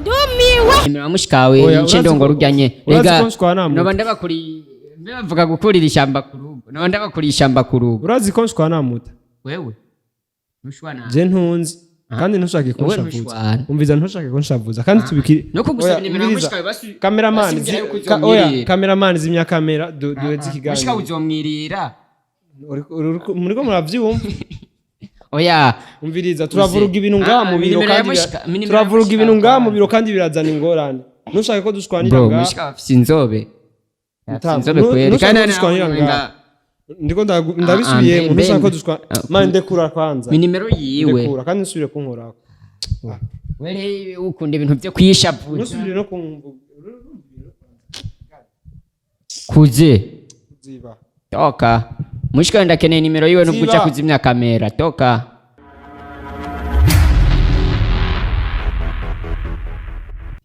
Ndumiwe. Nimero mushikawe Oya, nce urazi ndongo ruryanye. Urazi Rega ko nshwana muto. noba ndabakuri, mbe bavuga gukurira ishyamba ku rugo, noba ndabakuriye ishyamba ku rugo. Urazi ko nshwana muta? Wewe ntushwana. Je ntunzi kandi ntushake Wowe kunshavuza. ntushwana. Umviza, ntushake kunshavuza kandi tubikiri. No kugusaba Oya, nimero ya umviriza. mushikawe basi. Cameraman, basimbwira yuko oya, uzomwirira. cameraman, zimya kamera, duheze Mushikawe ikiganiro. uzomwirira. Muriko muravyumva? Oya. Umviriza, turavuruga ibintu ngaha mu biro Nimero ya kandi nimero ya turavuruga mushika ibintu ngaha mu wawe. biro kandi birazana ingorane. Ntushake ko dushwanira Bro, ngaha. mushikawe afise inzobe. Afise inzobe kweri. Ntushake Kandi ko dushwanira nawe ngaha. Ndiko ndabisubiyemo, ntushake ko dushwana. Man, ndekura kwanza. Mi nimero yiwe. Ndekura kandi ntusubire kunkorako. Were ukunda ibintu byo kwishavuza. Ntusubire no kumvuga. Kuze. Ziba. Toka. Mushikawe ndakeneye nimero yiwe nubwo uca Ziba. kuzimya kamera. Toka.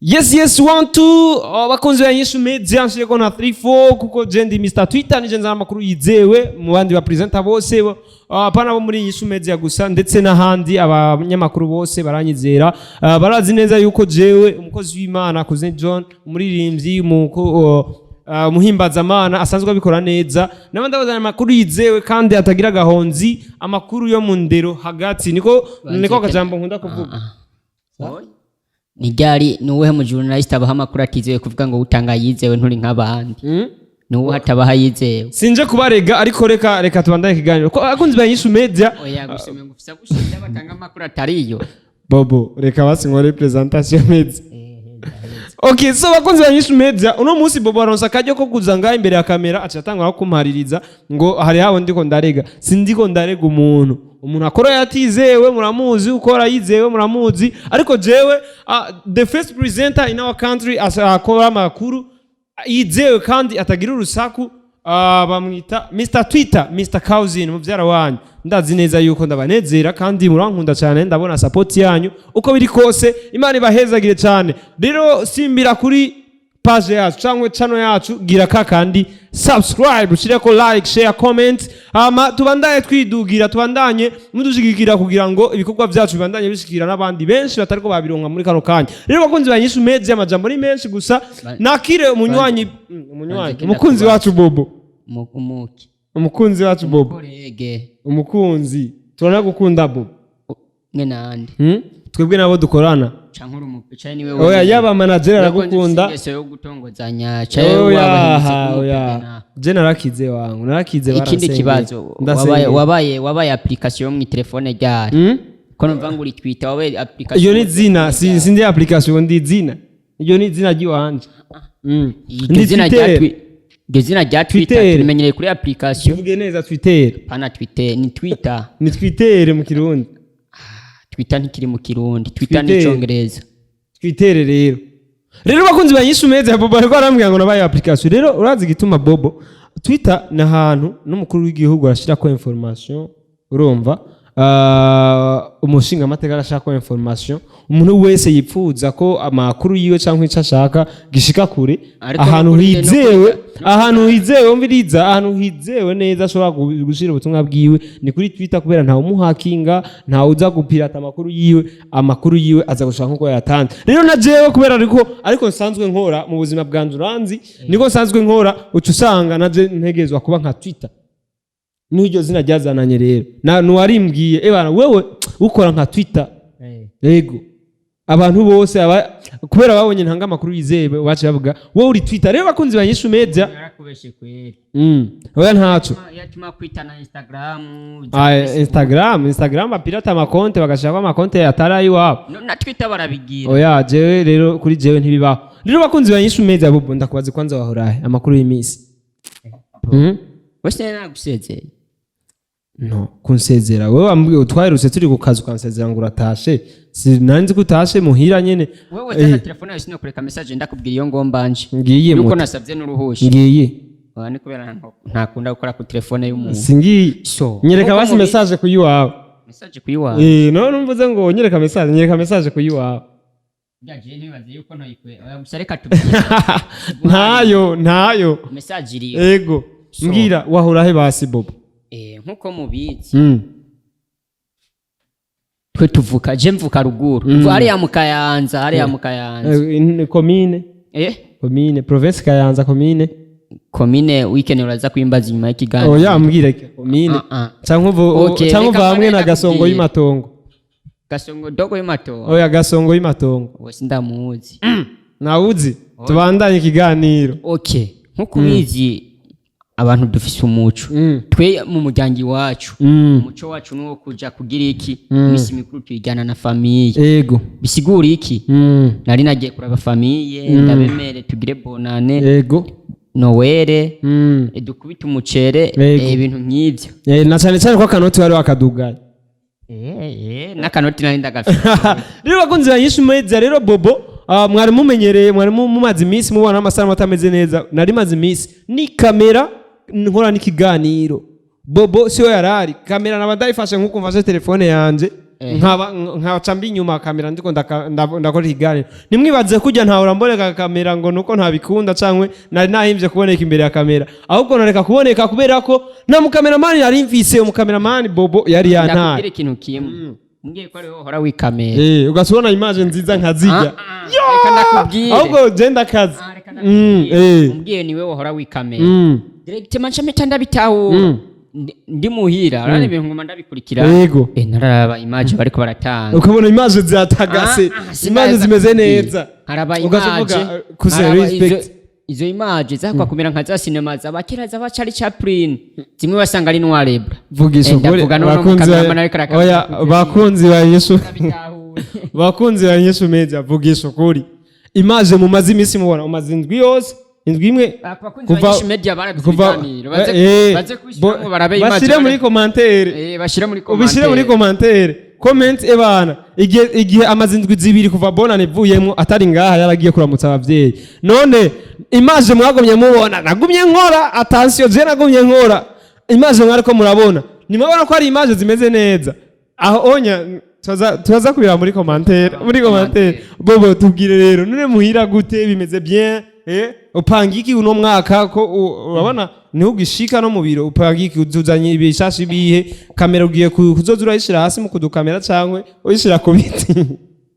Yes, one two. Abakunzi ba Nyishu Media, nshireko na 3 4 kuko je ndi Mr Twitter, nije nzana amakuru yizewe mu bandi ba presenter bose, apana bo muri Nyishu Media gusa, ndetse n'ahandi abanyamakuru bose baranyizera. Barazi neza yuko jewe umukozi w'Imana Cousin John, umuririmbyi, umuhimbazamana asanzwe abikora neza, naba ndabazana amakuru yizewe kandi atagira agahonzi, amakuru yo mu ndero hagati, niko akajambo nkunda kuvuga. Ni ryari, ni uwuhe mu journalist abaha amakuru atizewe kuvuga ngo utanga yizewe, nturi nk'abandi? Ni uwuhe atabaha yizewe? Sinje kubarega, ariko reka tubandanye ikiganiro ko abakunzi ba Nyishu Media. Oya, gusoma ngo ufise gushinja batanga amakuru atariyo. Bobo, reka basi nkore presentation meza. Okay, so bakunzi ba Nyishu Media, uno munsi Bobo aronsa akaryo ko kuza ngaha imbere ya kamera, aca atangura kumpaririza ngo hari habo ndiko ndarega. Sindiko ndarega umuntu. Umuntu akora yatizewe muramuzi, ukora yizewe muramuzi, ariko jewe the first presenter in our country akora amakuru yizewe kandi atagira urusaku, bamwita Mr Twitter, Mr Cousin, muvyara wanyu. Ndazi neza yuko ndabanezera kandi murankunda cyane, ndabona support yanyu. Uko biri kose, Imana ibahezagire cyane. Rero simbira kuri page yacu cyangwa channel yacu, gira kakandi subscribe, ushireko like, share, comment, hama tubandanye twidugira, tubandanye mudushigikira kugira ngo ibikorwa byacu bibandanye bishikira n'abandi benshi batariko babironka muri kano kanya. Rero bakunzi ba Nyishu Media, amajambo ni menshi gusa nakire umunywanyi, umunywanyi, Banze umukunzi kenda. wacu Bobo. Umuki? Umukunzi wacu Bobo. Korege. Umukunzi, turanagukunda Bobo. Mwe nande? Hmm? Twebwe nabo dukorana. Canke uri canke niwe? Oya, yaba manager aragukunda. Ingeso yo gutongozanya canke Oya, wabahindutse oya. kumupigana? Je narakize wangu, narakize. Ikindi Baransengeye. kibazo, wabaye Ndasengeye. wabaye application yo mu telefone ryari? Hmm? Ko numva ngo uri Twitter, wabaye application? Iyo ni zina, sindi application, ndi zina. Iyo ni izina ry'iwanje. Iryo Ndi zina rya Twitter. Iryo zina rya Twitter Twitter. tumenyereye kuri application. Tuvuge neza, Twitter. Pana Twitter, ni Twitter. Ni Twitter mu Kirundi. Twitter ntikiri mu Kirundi, Twitter ni Twitter. Icongereza. Twitter. Rero bakunzi ba Nyishu Media, Bobo ariko arambwira ngo nabaye application. Rero urazi igituma, Bobo? Twitter ni ahantu n'umukuru w'igihugu arashirako information, urumva? Umushinga amateka arashaka information, umuntu wese yipfuza ko amakuru yiwe cyangwa icyo ashaka gishika kure. Ariko ahantu hizewe, ahantu hizewe, umviriza, ahantu hizewe neza ashobora gushira ubutumwa bwiwe ni kuri Twitter, kubera ntawe umuhakinga, ntawe uza gupirata amakuru yiwe. Amakuru yiwe aza gushaka nkuko yayatanze. Rero na jewe kubera ariko nsanzwe nkora mu buzima bwanjye, uranzi niko nsanzwe nkora, uca usanga na je ntegerezwa kuba nka Twitter, n'iryo zina ryazananye. Rero na nuwarimbwiye, ebana wewe ukora nka Twitter. Yego, abantu bose kubera babonye ntanga amakuru yizewe, baciye bavuga wowe uri Twitter. Rero bakunzi ba Nyishu Media, Yarakubeshe kweri. Oya, ntaco. Yatuma kwita na Instagram. Ah, Instagram bapirata amakonte, bagashirako amakonte atari ayiwabo. No, na Twitter barabigira. Oya, jewe rero kuri jewe ntibibaho. Rero bakunzi ba Nyishu Media, Bobo, ndakubaza kwanza, wahorahe? Amakuru y'iminsi? Wese nagusezeye. No kunsezera, wewe wambwiye utwaherutse turi ku kazi ukansezera ngo uratashe, sinari nzi ko utashe muhira nyene. Wewe zana telefone yawe, sinokureka message, ndakubwira iyo ngomba nje. Ngiye. Yuko Muto. nasabye n'uruhusha. Ngiye. Oya, ni kubera ntakunda gukora ku telefone y'umuntu. Singiye. So nyereka nkuko basi message ku yiwawe. Message ku iwawe? Eh, none umvuze ngo nyereka message, nyereka message ku yiwawe. Byagiye, ntibaze yuko ntoyikwe. Oya, gusa reka tubwire. Ntayo, ntayo. Message iriyo. Ego. So. Mbwira, wahora he basi, Bobo? Nkuko mubizi, Twe tuvuka, je mvuka ruguru. Hariya mu Kayanza, hariya mu Kayanza. Komine? Eh. Komine, province Kayanza, komine? Komine weekend uraza kwimbaza inyuma y'ikiganiro. Oya, mbwira komine. Ah, ah. Canke uvu Okay, canke reka uva hamwe mbone na Gasongo ndakubwira. y'Imatongo. Gasongo dogo y'Imatongo. Oya, Gasongo y'Imatongo. Wese ndamuzi. Nawuzi, tubandanye ikiganiro. Okay, nkuko ubizi, abantu dufise umuco. Twe mu muryango iwacu, umuco wacu nuwo kuja kugira iki, imisi mikuru tuyijyana na famille. Bisigura iki? Nari nagiye kuraba famille, ndabemere tugire bonane, Noël, dukubite umucere, ibintu nk'ivyo. Na cyane cyane ko akanoti wari wakadugaye. N'akanoti nari ndagafite. Rero bakunzi ba Nyinshi Media, rero Bobo, mwari mumenyereye, mwari mumaze iminsi mubona amasanamu atameze neza. Nari maze iminsi ni kamera nkora n'ikiganiro, Bobo siyo yarari kamera, naba ndayifashe nk'uko mfashe telefone yanje, nkaba nkaca mbi inyuma kamera ndiko ndakora ikiganiro. Nimwibaze kujya ntahora mboneka kamera ngo nuko ntabikunda cankwe nari nahimvye kuboneka imbere ya kamera, ahubwo nareka kuboneka kubera ko nta mukameramani nari mfise. Umukameramani Bobo yari yantaye. Ndakubwira ikintu kimwe, mbwiye ko ariho uhora wikamera. Ugasubona image nziza nkazijya. Ah, ah, reka ndakubwire. Ahubwo je ndakazi. Ah, reka ndakubwire. Umbwiye niwe wahora wikamera, directement nca mpita ndabitahura. Ndi muhira, urabona ibintu nguma ndabikurikira. Nararaba image bariko baratanga. Ukabona image ziratagase. Ah, ah, image sindaza zimeze kukubwira. neza. Haraba Ugaca image, uvuga, kuze haraba respect. izo image zakwa kumera nka za sinema z'abakera z'aba Charlie Chaplin, zimwe basanga ari noir et blanc. Vugisha ukuri. Ndavuga none Bakunzi umukameramani ariko arakamera. oya, bakunzi ba Yesu, Ndabitahuye. bakunzi ba Yesu Media, vugisha ukuri, image mumaze iminsi mubona, umaze indwi yose, indwi imwe. Abakunzi ba Nyinshi Media barabize Kuva ibiganiro, baze baze kubishyiramo barabe image. Bashyire muri commentaire. Bashyire muri Ubishyire muri commentaire. commentaire, comment ebana. Igihe amaze indwi 2 kuva bonane ivuyemo atari ngaha, yaragiye kuramutsa abavyeyi. None image mwagumye mubona, nagumye nkora, attention, je nagumye nkora image mwariko murabona, nimabona ko ari image zimeze neza. Aho onya tuzaza kubira muri commentaire, muri commentaire. Bobo, tubwire rero, none muhira gute, bimeze bien? Upanga iki uno mwaka ko urabona niho ugishika no mu biro? Upanga iki? Uzuzanye ibishashi bihe? Kamera ugiye kuzoza urayishira hasi mu kudukamera cankwe uyishira ku biti?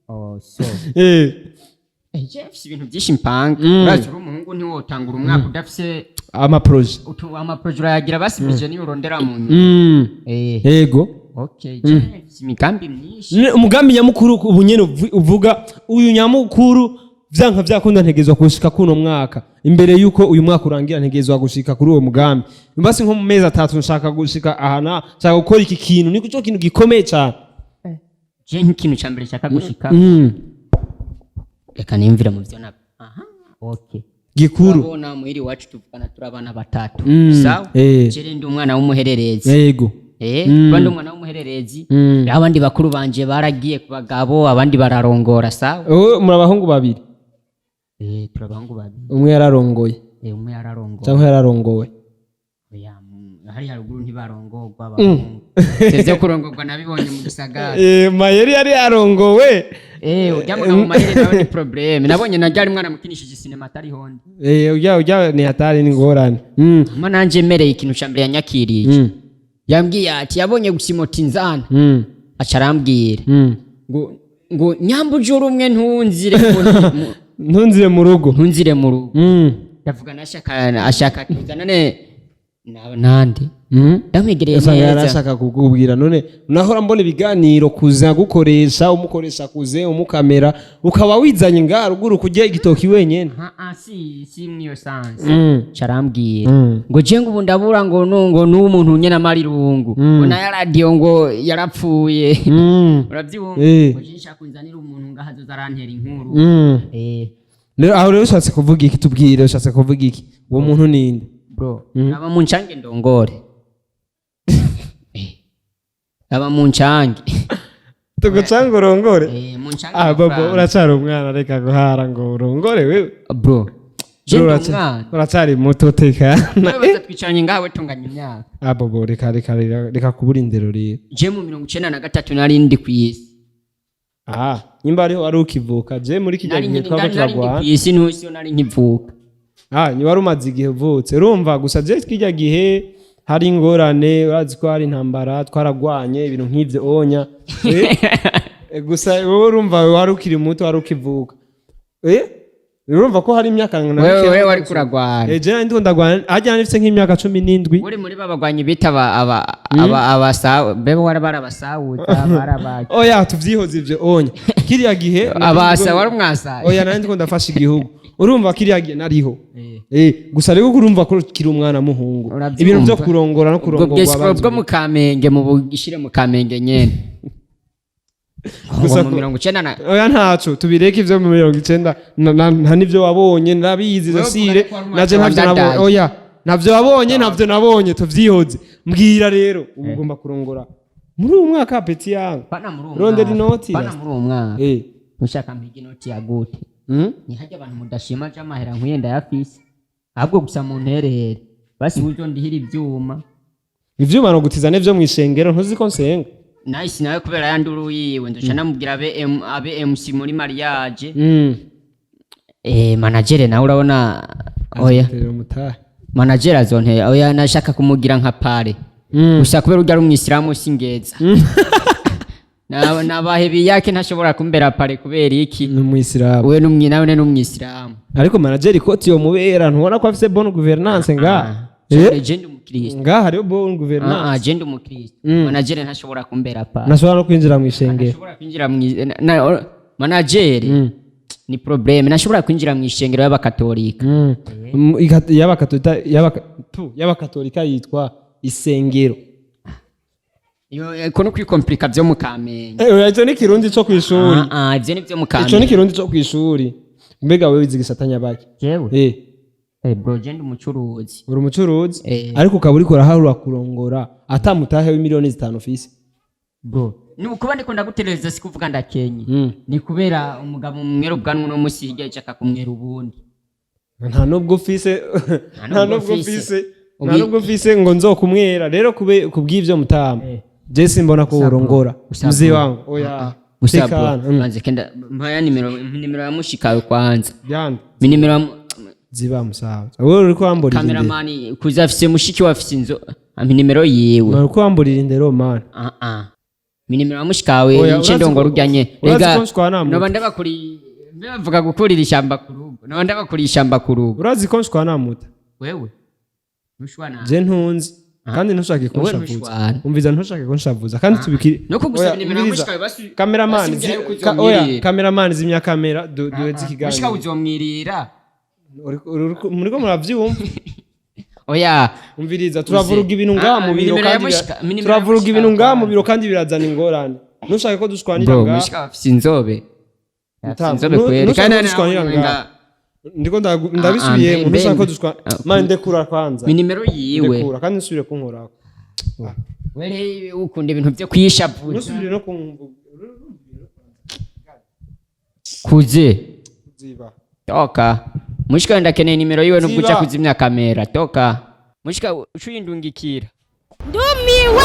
Oh, so je mfise ibintu byinshi mpanga. Urazi uri umuhungu, ntiwotangura umwaka udafise Amaprojet. Amaprojet urayagira, basibije niyo urondera mu nyuma. Okay, je mfise imigambi myinshi. Umugambi nyamukuru ubu nyene uvuga uyu nyamukuru, vyanka vyakunda ntegezwa gushika kuno mwaka, imbere yuko uyu mwaka urangira ntegezwa gushika kuri uwo mugambi, basi nko mu mezi 3 nshaka gushika aha, na nshaka gukora iki kintu, niko cyo kintu gikomeye cyane. Je nk'ikintu ca mbere nshaka gushika, reka nimvire mu vyo na, aha, okay. Gikuru. Urabona muhiri iwacu tuvugana turi abana batatu. Sawa? Je ndi umwana w'umuhererezi. Kuba ndi umwana w'umuhererezi, abandi bakuru banje baragiye ku bagabo, abandi bararongora, sawa? Wowe muri abahungu babiri? Turi abahungu babiri. Umwe yararongoye? Umwe yararongora. Cyangwa yararongowe? Oya, hariya ruguru ntibarongorwa abahungu. Ivyo vyo kurongorwa nabibonye mu gisagara. Mayeri yari yarongowe. Urya mugabo Mayeri nawe ni problème. Nabonye na ryari mwana mukinishije sinema atari honde. Ujya ni hatari, ni ngorane. Hama nanje mereye ikintu ca mbere yanyakiriye. Yambwiye ati yabonye gusa imoti nzana. Aca arambwira ngo nyambuje umwe ntunzire Ntunzire mu rugo. Ntunzire mu rugo. Ndavuga nashaka ashaka tuzanane na nande. Ndamwegereye Usanga neza. yarashaka kukubwira, none nahora mbona ibiganiro kuza gukoresha umukoresha kuze umukamera, ukaba wizanye ngaha ruguru kurya igitoki wenyene. Ha, ah, si mwiyo sanse. Carambwira ngo je ngo ubu ndabura ngo ngo n'umuntu nyene amara irungu, ngo na radio ngo yarapfuye. Uravyumva? Ngo je nshaka kunzanira umuntu ngaho azoza arantera inkuru. Rero aho rero ushatse kuvuga iki? Tubwire, ushatse kuvuga iki? Uwo muntu ninde? Bro, aba mu ncange ndongore. Aba mu ncange. Tugucanga urongore? Mu ncange. Ah, Bobo. Amafaranga. Uracyari umwana, reka guhara ngo urongore wewe. Bro, je ndi umwana. Uracyari muto, tekana. Wewe baza twicaranye ngawe tunganya imyaka. Ah, Bobo, reka reka reka reka kubura indero rero. Je mu 93 nari ndi kw'isi. Ah, nimba ariho wari ukivuka, je muri kijya Nari gihe nkiri twaba nari ndi turagwana. kw'isi, ntusi nari nkivuka. Ah, ni wari umaze igihe uvutse, urumva gusa je kijya gihe hari ingorane, urazi ko hari intambara, twaragwanye ibintu nk'ivyo onya. Gusa wowe urumva wari ukiri muto, wari ukivuka. Urumva ko hari imyaka ngana Wewe mikeya. wewe wari kuragwana. Je ndiko ndagwana hajya nifise nk'imyaka 17. Uri muri babagwanyi bita aba bebe wari barabasawuta baraba. Oya, tuvyihoze ivyo onya kiriya gihe. Abasa wari umwasa. Oya, nari ndiko ndafasha igihugu. Urumva kiriya gihe nariho. Gusa rero urumva ko kiri umwana muhungu, Uravyumva. ibintu vyo kurongora no Ubwo kurongorwa bwesiko abanzi. bwo mu Kamenge, mu bugishire mu Kamenge nyene. Gusa Ngo mu 90 na Oya, ntaco, tubireke ivyo mu 90 nta nivyo wabonye, ndabizi. Wewe Zosire uvuga ko wari naje umwana ntavyo nabonye. wandadaye. Oya, ntavyo wabonye, ntavyo nabonye, tuvyihoze. Mbwira rero, ubu ugomba kurongora muri uyu mwaka, petit yangu? Pana muri uwo Rondera mwaka. inoti. Pana muri uwo mwaka. Ushaka mpiga inoti ya gute? Ntihajya abantu mudashima j'amahera nkwiye ndayafise, ahubwo gusa munterere basi uzondihira ivyuma. Ivyuma no gutiza n'ivyo mw'ishengero, ntuzi ko nsenga? Nice nawe kubera ya nduru yiwe nzoca namubwira abe MC muri mariage. Manager nawe urabona, oya. Terera umutahe. Manager azontera, oya, nashaka kumugira nka parrain. Gusa kubera urya ari umwisilamu singeza nabahebi yake ntashobora kumbera parrain kubera iki? Ni umwisilamu. We n'umwi nawe n'umwisilamu. Ariko manager ikoti yomubera, ntubona ko afise bonne gouvernance nga? Je ndi umukristo. Ngaha hariho bonne gouvernance. Ah, je ndi umukristo. Manager ntashobora kumbera parrain. Ntashobora no kwinjira mw'ishengero. Ntashobora kwinjira mu manager ni problème, ntashobora kwinjira mu ishengero y'abakatolika. Y'abakatolika yitwa isengero. Iyo ko no kwikomplika byo mu Kamenge. Oya, ico ni kirundi co kw'ishuri. Ah, ah, ivyo ni byo mu Ico ni Kamenge. kirundi co kw'ishuri. Mbega wewe wize igisata nyabaki? Jewe? Bro, je ndi umucuruzi. Uri umucuruzi? Eh. Ariko ukaba uriko uraharura kurongora ata mutahe w'5 miliyoni ufise. Bro, ni ukuba ndiko ndaguterereza, si kuvuga ndakenye. Ni kubera umugabo umwera ubwanwa uno musi, hirya yacu akakumwera ubundi. Nta nubwo ufise, nta nubwo ufise. ufise, nta nubwo ufise ngo nzokumwera. Rero kube kubw'ivyo mutama, je simbona ko urongora, Gusa mzee bro. wangu, oya. Gusa bro, Tekana. banze kenda mpaya nimero ya mushikawe kwanza. Byande? Mi nimero ya Ziba musaza, wewe uriko wamburira indero. Cameraman kuza afise mushiki we afise inzo, ampa nimero yiwe. Uriko wamburira indero, man. Ah ah, mi nimero ya mushikawe. Oya, nce ndongora ujyanye. Urazi ko nshwana muto. Noba ndabakuri bavuga gukurira ishyamba ku rugo, noba ndabakuriye ishyamba ku rugo. Urazi ko nshwana muta. Wewe ntushwana. Je ntunzi kandi ntushake Wowe kunshavuza. ntushwana. Umviza, ntushake kunshavuza kandi tubikiri. No kugusaba Oya, nimero ya umviriza. mushikawe Cameraman basi yuko oya, uzomwirira. cameraman zimya kamera, duheze Mushikawe ikiganiro. uzomwirira. Muriko muravyumva? Oya. Umviriza, turavuruga ibintu ngaha Ah, mu biro minimero ya kandi minimero ya turavuruga mushika ibintu ngaha mu kwanza. biro kandi birazana ingorane. Ntushake ko dushwanira Bro, ngaha. mushikawe afise inzobe. Afise Mutama, inzobe kweri. ntushake Kandi ko dushwanira nawe ngaha. Ndiko ndabisubiyemo, ntushake ko dushwana. Man, ndekura kwanza. Mi nimero yiwe. Ndekura kandi ntusubire kunkorako. Were ukunda ibintu byo kwishavuza. Ntusubire no kumvuga. Kuze. Ziba. Toka mushika, ndakeneye nimero yiwe nubwo uca Ziba. kuzimya kamera. Toka mushika, ucuyindungikira. Ndumiwe.